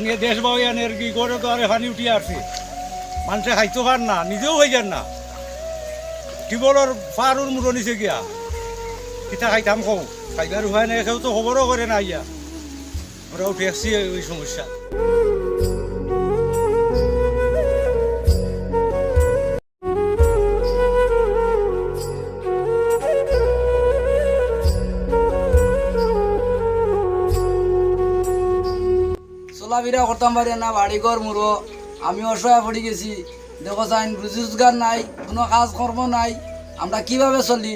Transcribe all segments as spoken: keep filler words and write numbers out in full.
নিয়ে দেশ বাউয়া নেরগি, ঘরে দুয়ারে পানি উঠিয়া আরছে। মানষে খাইতো পার না, নিজেও খাইয়ার না। টিউবওয়েলর পারর মুড়ো নিচে গিয়া কিতা খাইতাম কও? খাইবার উপায় নাই, কেউ তো খবরও করে না আইয়া। আমরাও ঠেকছি ওই সমস্যা। চলাফিরা করতাম পারি না, বাড়ি ঘর মুড়ো, আমি অসহায় পড়ি গেছি। দেখো চাইন, রুজি রোজগার নাই, কুনু কাজ কর্ম নাই, আমরা কিভাবে চলি?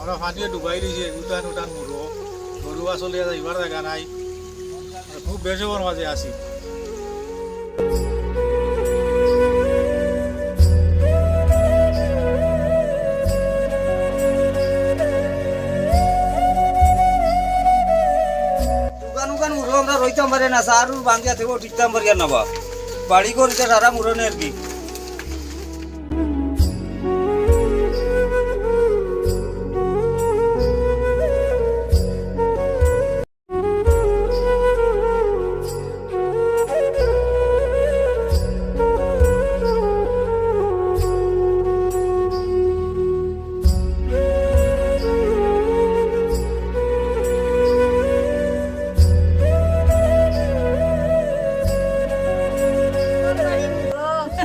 আমরা পানিয়ে ডুবাই দিছে, উঠান উঠান মুড়ো, গরু বাছুর লইয়া যাইবার জাগা নাই, খুব বেজবর মাঝে আছি। উগান উগান মুড়ো আমরা রইতাম পারি না, সারু ভাঙ্গিয়া থাকবো, টিকতাম পারি না বা। বাড়ি ঘর ইটা সারা মুড়ো নেরগি।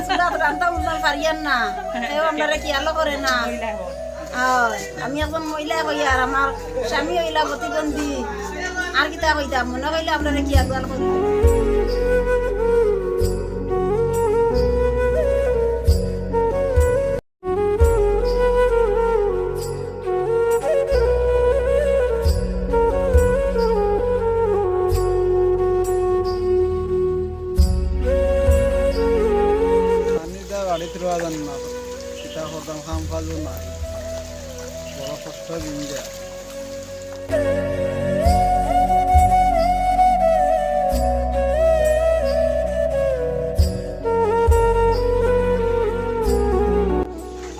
চুলাত রান্ধা উঠবার পারিয়ার না, কেউ আমরারে খিয়ালও করে না। অয়, আমি একজন মহিলা কইয়ার, আমার স্বামী অইলা প্রতিবন্ধী, আর কিতা কইতাম, মনে কইলে আমরারে খিয়াল করি। পানি দা বাড়িত রওয়া যান না, কিতা করতাম, কাম কাজও নাই, বড় কষ্ট দিন যায়।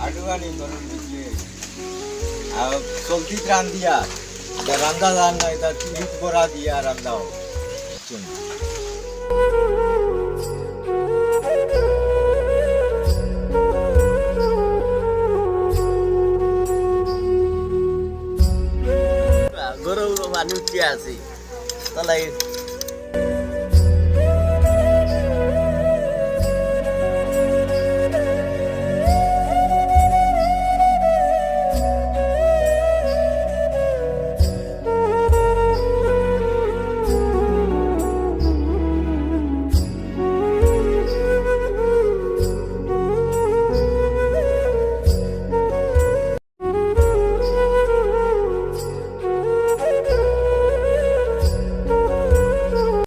আডুয়ানি গরম দিছে। আর চলতি ত্রাণ দিয়া, যা রান্দা যার না, এটা টিকিট করা দিয়া রান্দাও। গরম পানি উঠে আছে। তাহলে